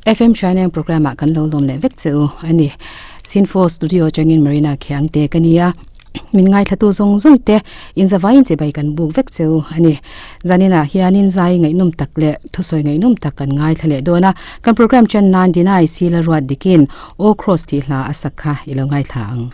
FM Shining program ah kan lo lawm leh vek che u a ni. Sinfo Studio atangin Marina Khiangte ka nia. Min ngaithlatu zawng zawng te in zavaiin chibai kan buk vek che u a ni. Zaninah hianin zai ngaihnawm tak leh thusawi ngaihnawm tak kan ngaithla leh dawn a. Kan program chen nan Dinai Sila ruat dikin Aw Cross tih hla a sak kha i lo ngaithla ang.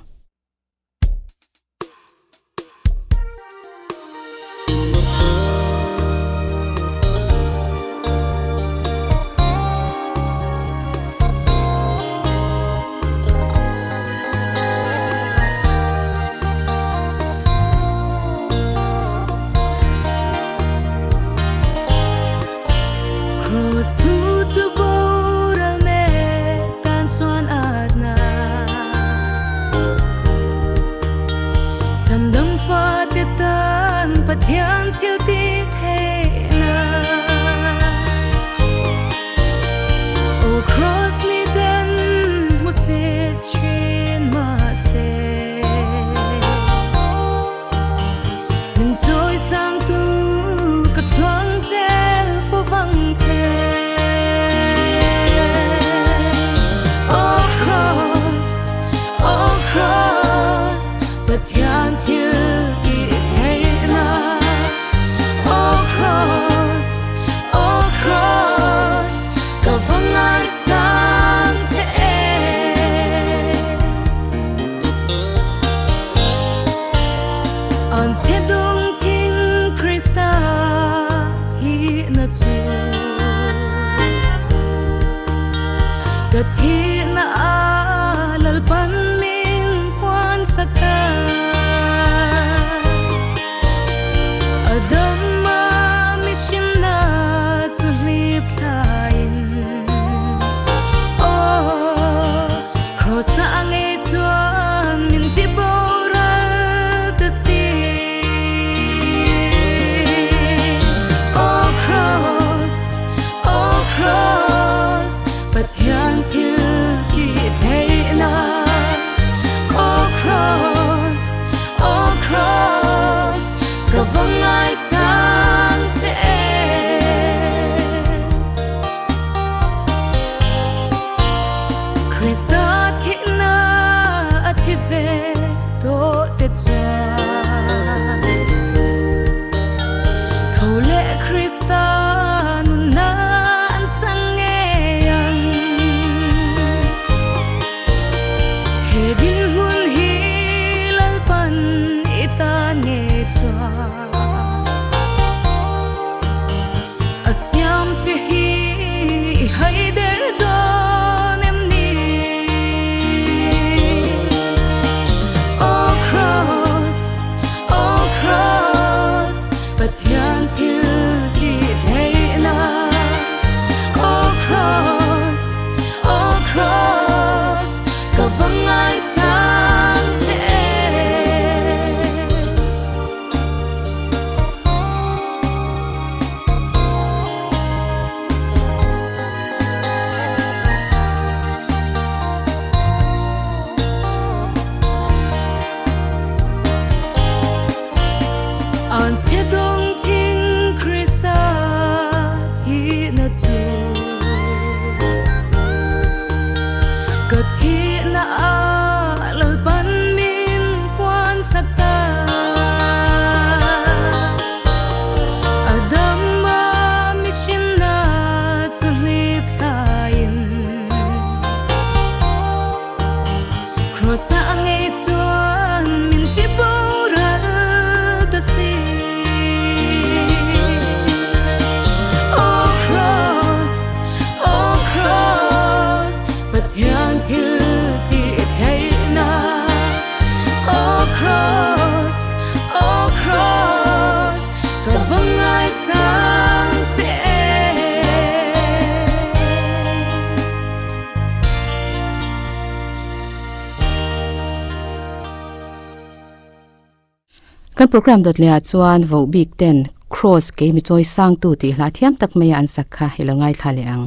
Kan program dawt leh ah chuan voh bik ten Cross kei mi chawi sang tu tih hla thiam tak mai a an sak kha i lo ngaithla leh ang.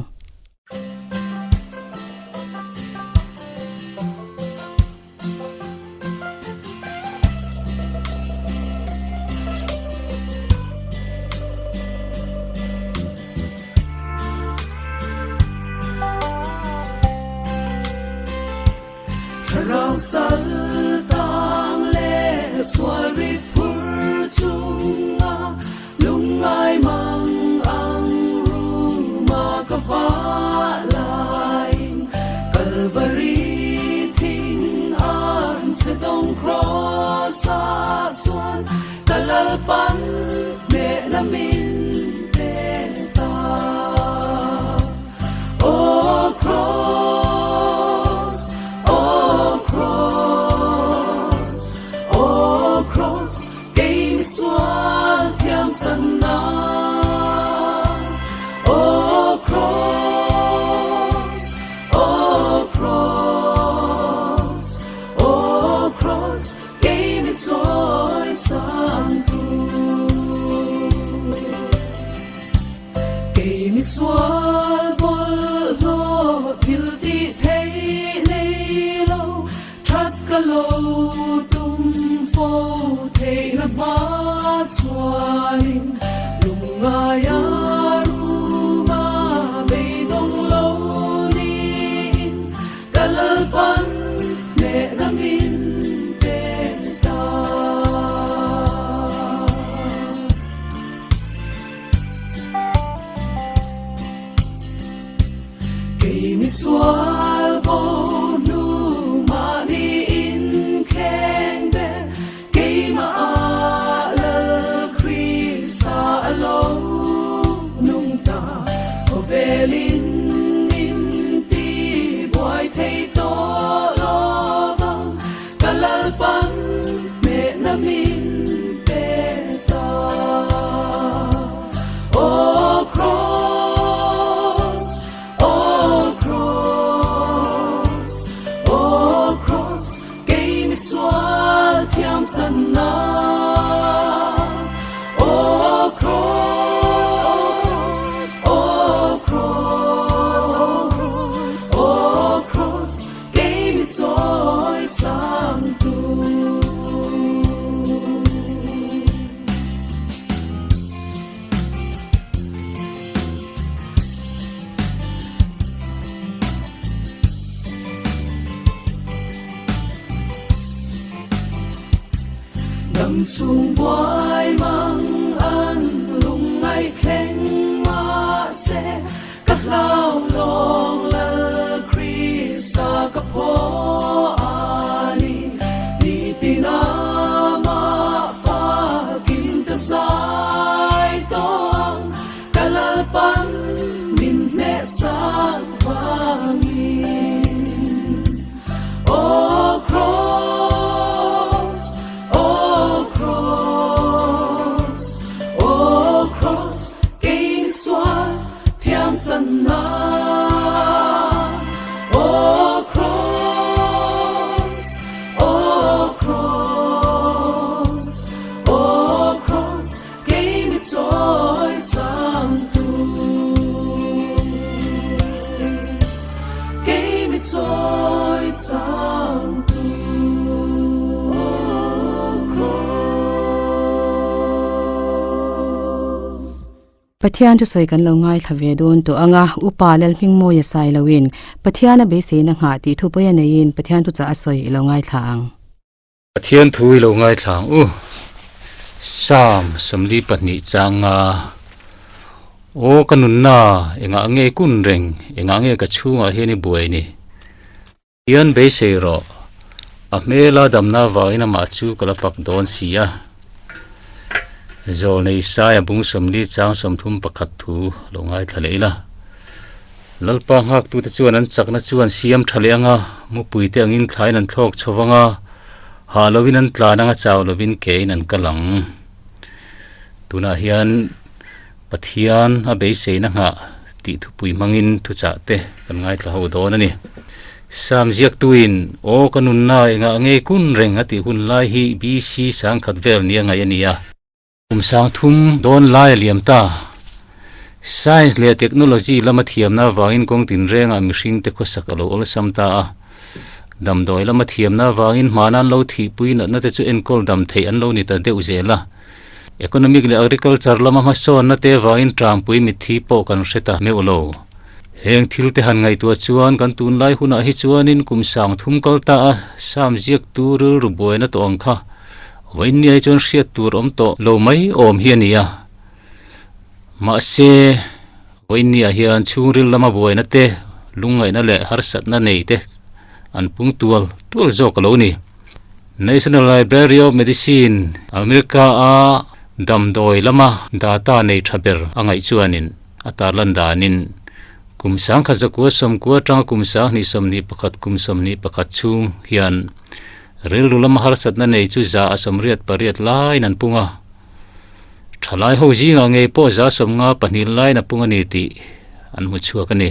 Sal tang leh sual rit phur chunga lungngai mang ang ruma ka va laiin Kalvari thing an chhe dawng kraws ah chuan ka Lalpan hnehna min pe ta. Aw Kraws, aw Kraws, aw Kraws, kei mi sual thiam chan na. Aw Kraws, aw Kraws, aw Kraws, kei mi chawi sang tu. Kei mi sual bawlhhlawh thil tih theih nei lo, that ka lo tum fo theihna hma chuanin lungngaia ruma beidawng lo niin ka Lalpan hnehna min pe ta. Kei mi sual bo hnu mahni in kheng ber, keimah ah Lal Krista a lo nung ta, khawvelin min ti buai thei tawh lo vang, Ka Lalpan hmehna min pe ta. Aw Kraws, aw Kraws, aw Kraws, kei mi sual thiam channa. Aw Kraws, aw Kraws, aw Kraws, Kei mi chawi sang tu. Dam chung buai mang an lungngai thleng mahse Ka hlau lawng Lal Krista ka phaw a ni, nitin amah fakin ka zai tawh ang, ka Lalpan min hnehsak vangin. Aw Kraws, aw Kraws, aw Kraws, kei mi sual thiam channa. Aw Kraws, aw Kraws, aw Kraws, kei mi chawi sang tu. Kei mi chawi sang tu. Aw Kraws. Pathian thusawi kan lo ngaithla ve dawn tawh ang a, Upa Lalhmingmawia sai loin Pathian a beiseina nghah tih thu pawi a neiin Pathian thuchah a sawi i lo ngaithla ang. Pathian thu i lo ngaithla ang u. Psalm 42 changa Aw ka nunna, engah nge kun reng, engah nge ka chhungah hian i buai ni? Hian beisei rawh, a hmela damna avangin amah chu ka la fak dawn si a. Zawlnei Saia bung 40 chang 31 thu lo ngaithla leh ila. Lalpa nghaktute chuan an chakna chu an siam tha leh ang a, mupuite angin thlain an thlawk chho vang a, hah lovin an tlan ang a, chau lovin kein an kal ang. Tunah hian Pathian a beiseina nghah tih thupui hmangin thuchah te kan ngaithla ho dawn a ni. Sam ziaktuin, Aw ka nunna engah nge kun reng a tih hun lai hi BC sangkhat vel nia ngaih a ni a. Kum sangthum dawn lai a liam ta. Science leh technology lama thiamna avangin kawng tinrengah mihringte khawsak a lo awlsam ta a. Damdawi lama thiamna avangin hmana an lo thihpui natna te chu enkawl dam theih an lo ni ta deuh zel a. Economic leh agriculture lama hmasawnna te vangin tangpui mitthi pawh kan hre ta meuh lo. Heng thil te han ngaihtuah chuan kan tunlai hunah hi chuanin kum sang thum kal ta a Sam ziaktu rilru buaina tawh ang kha vawiinni ai chuan hriat tur awm tawh lo mai awm hi a ni a. Mahse, vawiinniah hian chhungril lama buaina te, lungngaihna leh harsatna nei te an pung tual tual zawk a lo ni. National Library of Medicine, America-a damdawi lama data nei tha ber a ngaih chuanin a tarlan danin kum sangkhat zakua sawmkua atanga kum sanghnih 21 kum 21 chhung hian rilru lama harsatna nei chu za a 88 laiin an pung a. Thalai ho zingah ngei pawh za 52 laiin a pung a ni tih an hmu chhuak a ni.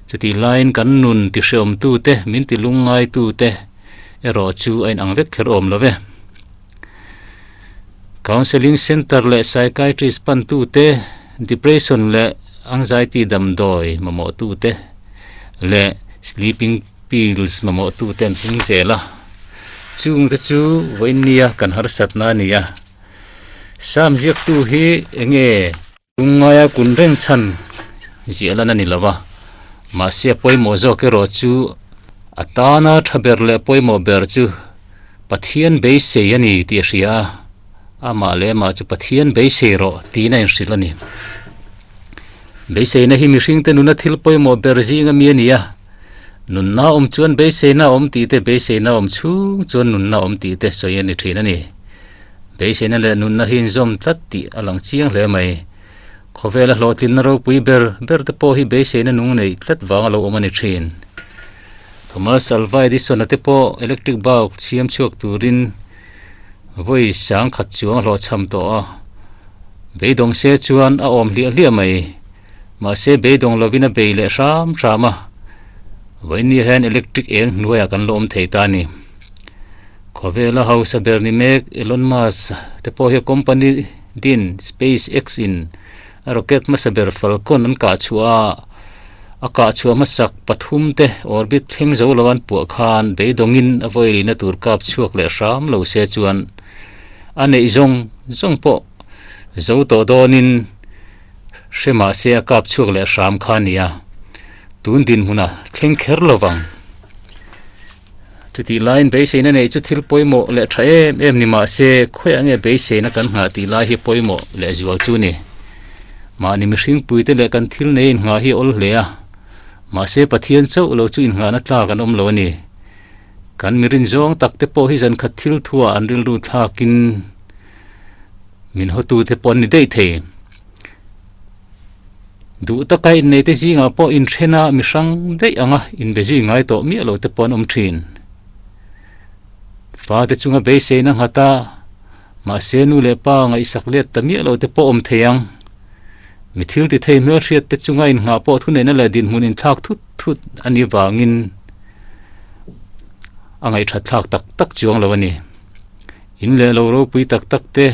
Chutih laiin kan nun tihreawmtute, min tilungngaitute, erawh chu a inang vek kher awm lo ve. Counselling Centre leh Psychiatrist pantute, Depression leh Anxiety damdawi mamawhtute leh Sleeping Pills mamawhtute an hming zel a. Chungte chu vawiinnia kan harsatna a ni a. Sam ziaktu hi enge Lungngaia kun reng chhan ziah lan a ni lo va, mahse a pawimawh zawk erawh chu a tana tha ber leh pawimawh ber chu Pathian beisei a ni tih a hria a, amah leh amah chu Pathian beisei rawh tiin a inhrilh a ni. Beiseina hi mihringte nuna thil pawimawh ber zinga mi a ni a, nunna awm chuan beiseina a awm tih te, beiseina awm chhung chuan nunna awm tih te sawi a ni thin a ni. Beiseina leh nunna hi inzawm tlat tih a lang chiang hle mai. Khawvela hlawhtlinna ropui ber ber te pawh hi beiseina nung neih tlat vang a lo awm a ni thin. Thomas Alva Edison-a te pawh electric bulb chhiam chhuak turin vawi sangkhat chuang a hlawhchham tawh a. Beidawng se chuan a awm hliah hliah mai. Mahse beidawng lovin a bei leh hram hram a. Vawinia hian electric eng hnuaiah kan la awm thei ta a ni. Khawvela hausa ber ni mek Elon Musk te pawh hi a company din SpaceX in a rocket hmasa ber Falcon an kah chhuah a, a kah chhuah hmasak pathum te orbit thleng zo lo an puah khan beidawngin a vawilina tur kap chhuak leh hram lo se chuan a neih zawng zawng pawh zo tawh dawnin hre mahse a kap chhuak leh hram kha a ni a, tun dinhmunah thleng kher lo vang. Chutih laiin beiseina neih chu thil pawimawh leh tha em em ni mah se khawiah nge beiseina kan nghah tih lai hi pawimawh leh zual chu ni. Mahni mihring puite leh kan thil nei innghah hi a awl hle a, mahse Pathian chauh lo chu innghahna tlak an awm lo a ni. Kan mirin zawng tak te pawh hi zankhat thil thuah an rilru thlakin min hawtute pawh an ni daih thei. Duh taka inneite zingah pawh inthena mi hrang daih anga inbe zui ngai tawh miah lo te pawh an awm thin. Fate chunga beiseina nghat a, mahse nu leh pa ngaihsak let ta miah lo te pawh awm thei ang. Mi thil ti thei hmelhriat te chunga innghah pawh thuneihna leh dinhmun inthlak thut thut a nih vangin a ngaihthat thlak tak tak chuang lo a ni. In leh lo ropui tak tak te.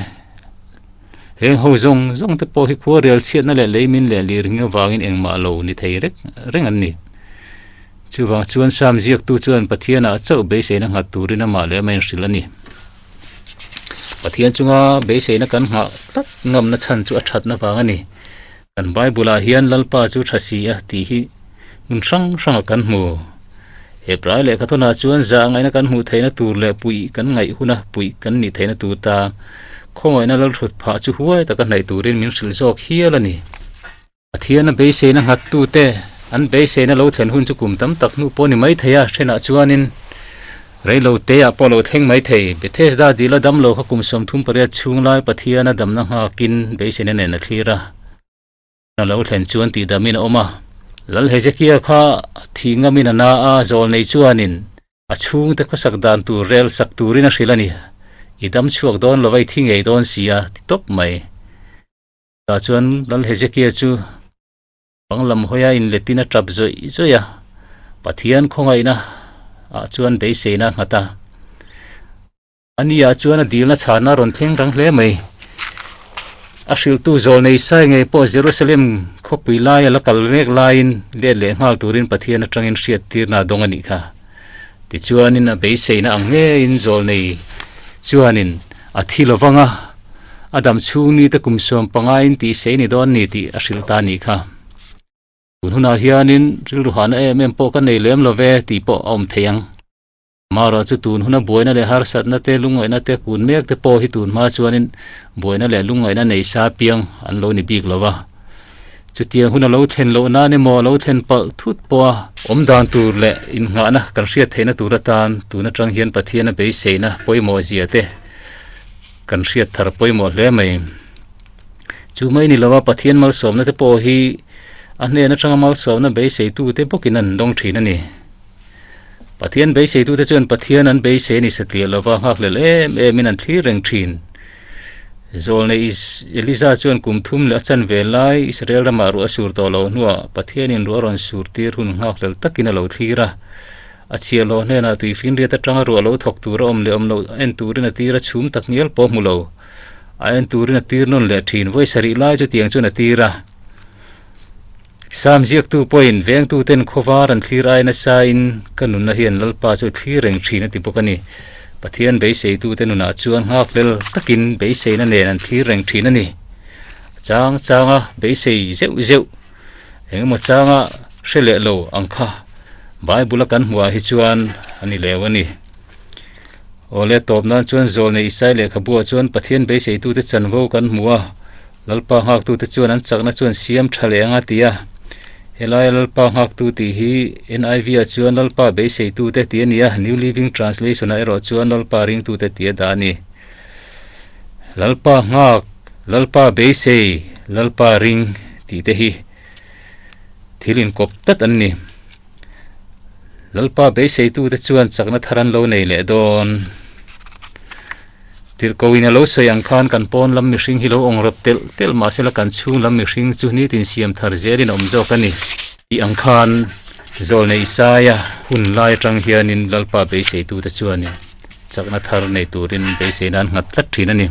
Heng ho zawng zawng te pawh hi khua rel chhiatna leh leimin leh lirnging avangin engmah lo ni thei rek reng an ni. Chuvang chuan Sam ziaktu chuan Pathianah chauh beiseina nghat turin amah leh amah inhrilh a ni. Pathian chunga beiseina kan nghah tlat ngamna chhan chu a thatna vang a ni. Kan Bible-ah hian Lalpa chu tha si a tih hi hmun hrang hrangah kan hmu. Hebrai lehkhathawnah chuan zah ngaihna kan hmuh theihna tur leh puih kan ngaih huna puih kan nih theihna tur tan khawngaihna lalhrut phah chu huai taka hnaih turin min hrilh zawk hial a ni. Pathiana beiseina nghattute an beiseina lo thlen hun chu kum tam tak hnu pawh a ni mai thei a, thenah chuanin reilo teah pawh a lo thleng mai thei. Bethesda dila damlo kha kum 38 chhung lai Pathiana damna nghakin beiseina nen a thlir a. A lo thlen chuan tihdamin a awm a. Lal Hezekia kha thih ngamin a na a, zawl nei chuanin a chhungte khawsak dan tur rel sak turin a hrilh a ni. I dam chhuak dawn lo va, i thi ngei dawn si a, ti tawp mai. Tah chuan Lal Hezekia chu bang lam hawia inletin a tap zawih zawih a, Pathian khawngaihna ah chuan beiseina a nghat a. A ni ah chuan a dilna chhana rawn thleng rang hle mai. A hrilhtu zawl nei sai ngei pawh Jerusalem khawpui lai a la kal mek laiin let leh nghal turin Pathian atangin hriattirna a dawng a nih kha. Tichuanin a beiseina ang ngeiin zawl nei chuanin a thi lo vang a, a dam chhung nite kum 15 in tihsei ni dawn ni tih a hrilh ta a nih kha. Tun hunah hianin rilru hahna em em pawh ka nei lem lo ve tih pawh a awm thei ang. Amaherawh chu tun huna buaina leh harsatna te, lungngaihna te, kun mek te pawh hi tun hma chuanin buaina leh lungngaihna nei sa piang an lo ni bik lo va. Chutiang hun a lo thlen loh nan emaw a lo thlen palh thut pawha awm dan tur leh innghahna kan hriat theihna tur atan tun atang hian Pathiana beiseina pawimawh zia te kan hriat thar pawimawh hle mai. Chu mai ni lova Pathian malsawmna te pawh hi a hnen atanga malsawmna beiseitute bawkin an dawng thin a ni. Pathian beiseitute chuan Pathian an beisei a ni satliah lova nghakhlel em emin an thlir reng thin. Zawlnei Eliza chuan kum thum leh a chan ve lai Israel ramah ruah a sur tawh loh hnuah Pathianin ruah a rawn sur tir hun nghakhlel takin a lo thlir a. A chhiahhlawh hnenah tuifinriat atanga ruah lo thawk tur a awm leh awm loh en turin a tir a chhum tak ngial pawh hmu lo. A en turin a tir nawn leh thin. Vawi sarih lai chu tiang chuan a tir a. Sam ziaktu pawhin vengtuten khawvar an thlir ai nasa in ka nunna hian Lalpa chu thlir reng thin a ti bawk a ni. Pathian beiseitute nunah chuan nghakhlel takin beiseina nen an thlir reng thin a ni. A chang changa beisei zeuh zeuh engemaw changa hre leh lo ang kha Bible a kan hmuhah hi chuan a ni leu a ni. Awle tawp nan chuan Zawlnei Isai lehkhabuah chuan Pathian beiseitute chanvo kan hmu a, Lalpa nghaktute chuan an chakna chu an siam tha leh ang a ti a. Helaia Lalpa nghaktu tih hi NIV-ah chuan Lalpa beiseitute tih a ni a, New Living Translation-ah erawh chuan Lalpa ringtute tih a dah a ni. Lalpa nghak, Lalpa beisei, Lalpa ring tih te hi thil inkawp tlat an ni. Lalpa beiseitute chuan chakna thar an lo nei leh dawn. Tirhkohin a lo sawi ang khan kan pawn lam mihring hi lo awng rawp telh telh mahsela kan chhung lam mihring chu nitin siam thar zelin a awm zawk a ni. Tih ang khan Zawlnei Isaia hun lai atang hianin Lalpa beiseitute chuanin chakna thar nei turin beiseina an nghat tlat thin a ni.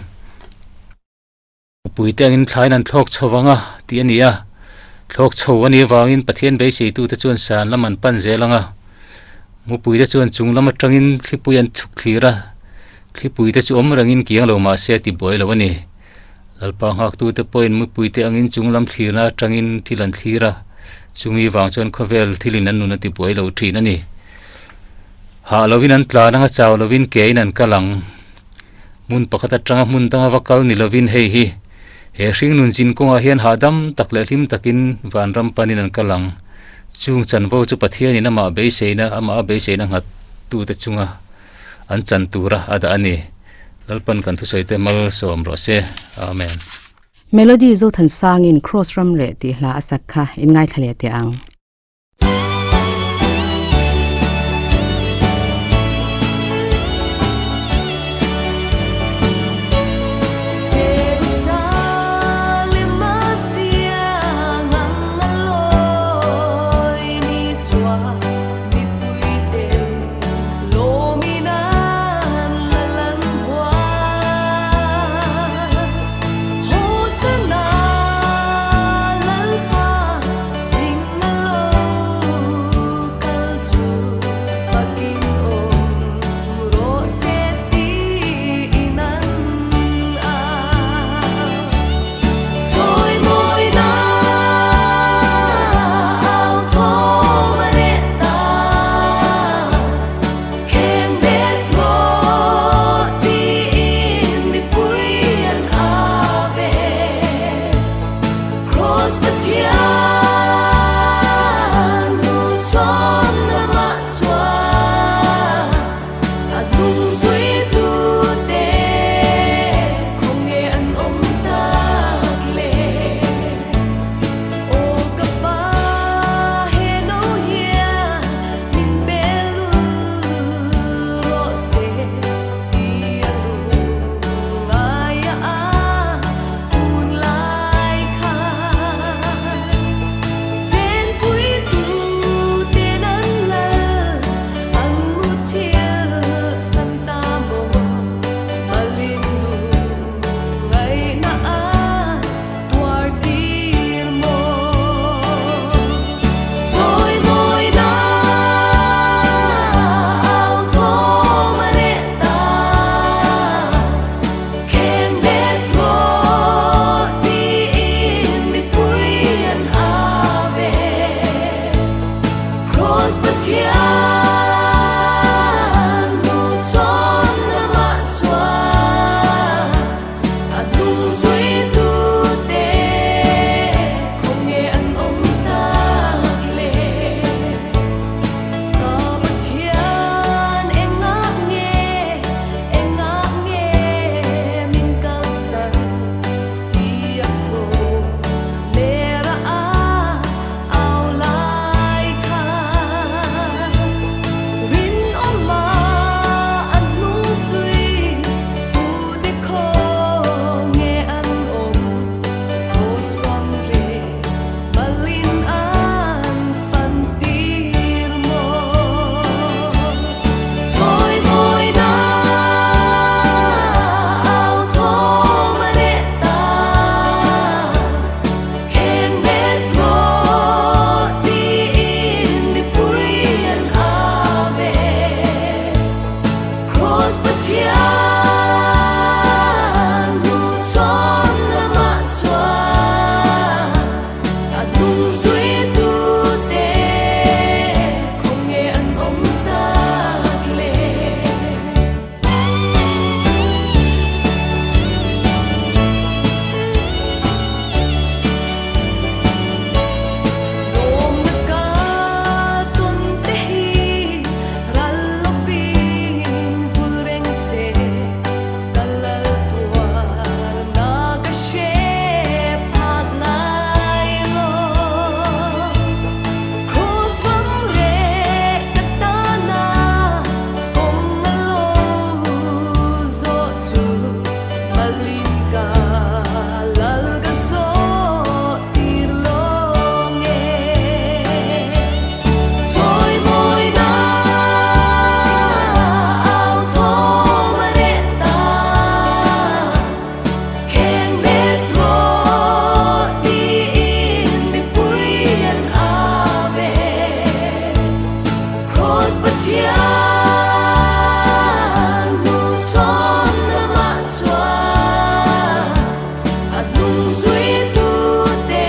Mipui te angin thlain an thlawk chho vang a tih a ni a, thlawk chho a nih avangin Pathian beiseitute chuan san lam an pan zel ang a, mupui te chuan chung lam atangin thlipui an chhuk thlir a, thlipui te chu awm rengin kiang lo mah se a ti buai lo a ni. Lalpa nghaktute pawhin mupui te angin chung lam thlirna atangin thil an thlir a, chumi vang chuan khawvel thilin an nun a ti buai lo thin a ni. Hah lovin an tlan ang a, chau lovin kein an kal ang. Hmun pakhat atanga hmun danga va kal ni lovin hei hi he hringnun zin kawngah hian hahdam tak leh hlim takin vanram panin an kal ang. Chung chanvo chu Pathianin amah beiseina amah a beiseina nghat tute chunga an chan tura a dah a ni. Lalpan kan thusawite malsawm rawh se. Amen. Melody Zothansangin Cross ram reh tih hla a sak kha in ngaithla leh teh ang. Pathian hnuchhawn ramah chuan a hnung zuitute khawnge an awm tak le? Ka Pathian engah nge, engah nge min kalsan ti a kraws lera a au lai kha? Rinawma an hnung zui tute khawnge an awm? Kraws ruang reh malin an fan tir maw? Chawi mawi na au thawm a reh ta, Kheng bet rawh tiin mipui an au ve. Kraws Pathian hnuchhawn ramah chuan a hnung zuitute khawnge an awm tak le? Lawmna ka tawn te hi ral lovin vul reng se, ka lal tuarna ka hre phak ngai lo. Kraws vang reh ka tana kawng a lo zawh chu malin ka lal ka zawh tir lawng e. Chawi mawi na au thawm a reh ta, Kheng bet rawh tiin mipui an au ve. Kraws Pathian hnuchhawn ramah chuan a hnung zuitute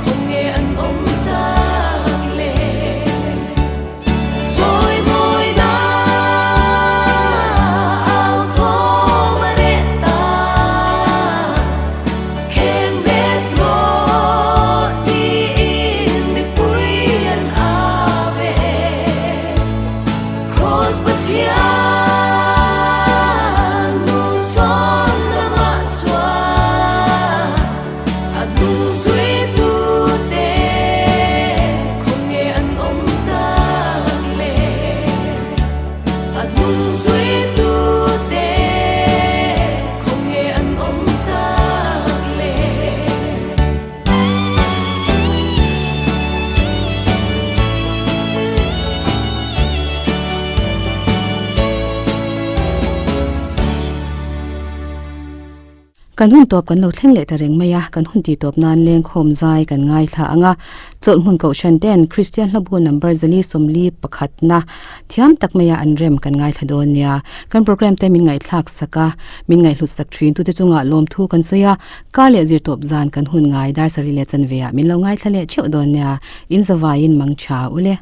khawnge an awm tak le? Chawi mawi na au thawm a reh ta, Kheng bet rawh tiin mipui an au ve. Kraws Pathian hnuchhawn ramah chuan a hnung zuitute khawnge an awm tak le? A hnung zuitute khawnge an awm tak le? Kan hun tawp kan lo thleng leh ta reng mai a, kan hun tih tawp nan lengkhawm zai kan ngaithla ang a. Chawlhhmun Kohhran ten Kristian hlabu number 441 na thiam tak maia an rem kan ngaithla dawn nia. Kan program te min ngaihthlak sak a, min ngaihhlut sak thin tute chungah lawmthu kan sawi a, kar leh zir tawp zan kan hun ngai dar sarih leh chanve ah min lo ngaithla leh theuh dawn nia. In zavaiin mang tha ule.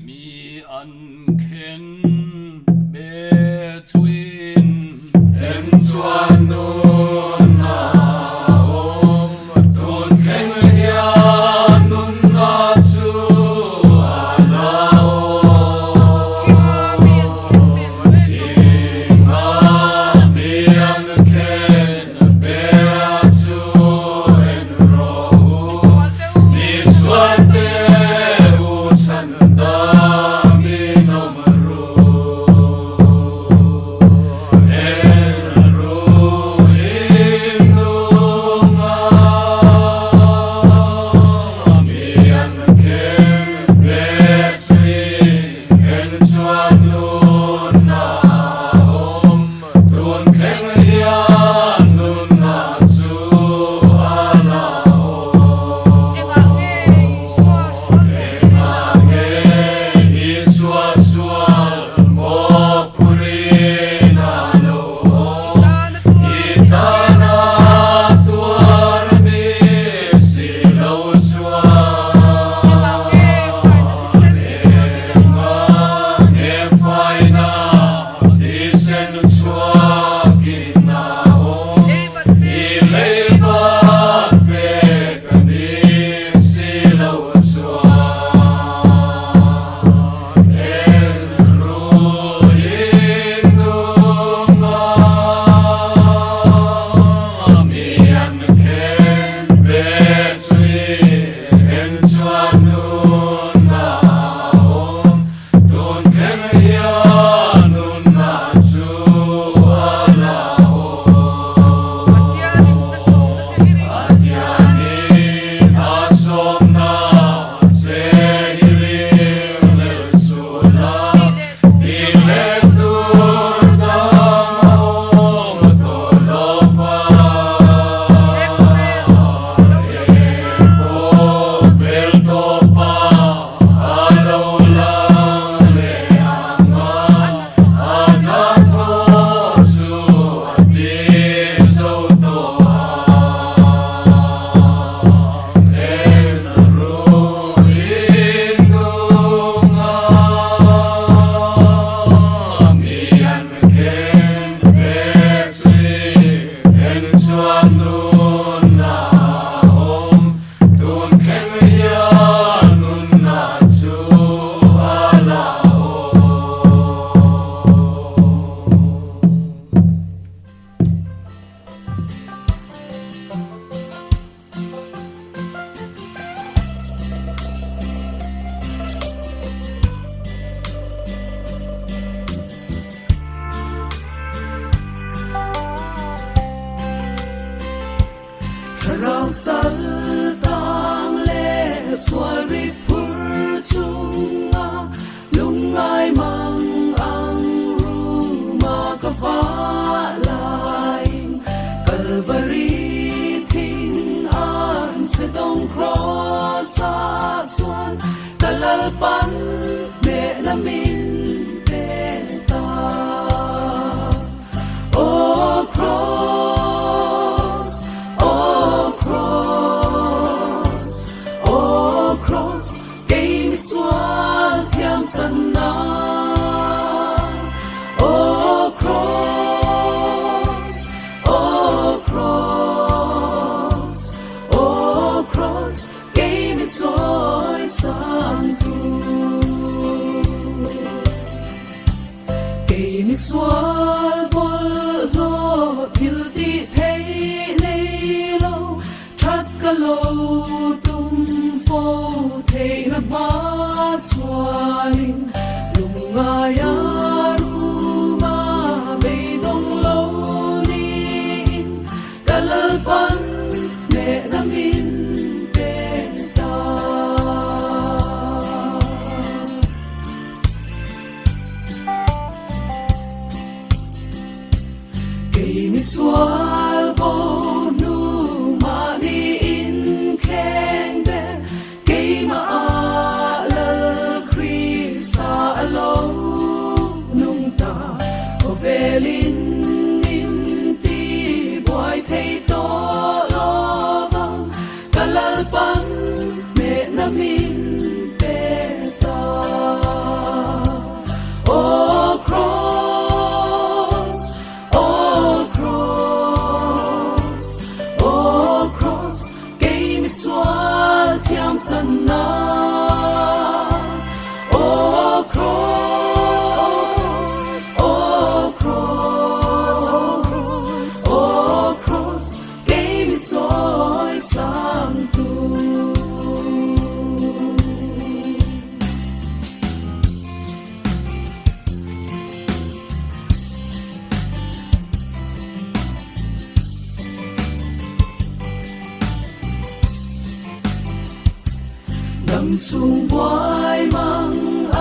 Mi an khen be chuin. Em chuan nunna awm tun thleng hian nunna chu a la awm. Thinga mi an khen be chu en rawh u. sal tang leh sual rit phur chunga lungngai mang ang ruma ka va laiin Kalvari thing an chhe dawng kraws ah chuan ka Lalpan hnehna min pe ta. Aw Kraws, aw Kraws, aw Kraws, kei mi sual thiam channa. Aw Kraws, aw Kraws, aw Kraws, kei mi chawi sang tu. Kei mi sual bawlhhlawh thil tih theih nei lo, that ka lo tum fo theihna hma chuanin lungngaia ruma beidawng lo niin ka Lalpan hnehna min pe ta. Kei mi sual bo hnu mahni in kheng ber, keimah ah Lal Krista a lo nung ta, khawvelin min ti buai thei tawh lo vang, ka Lalpan hnehna min pe ta. Aw Kraws, aw Kraws, aw Kraws, kei mi sual thiam channa. Aw Kraws, aw Kraws, aw Kraws, Kei mi chawi sang tu. Dam chung buai mang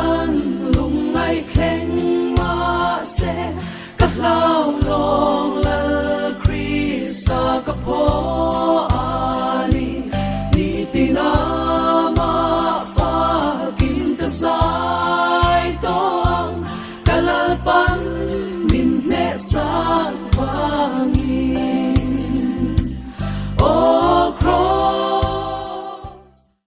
an lungngai thleng mahse Ka hlau lawng Lal Krista ka phaw.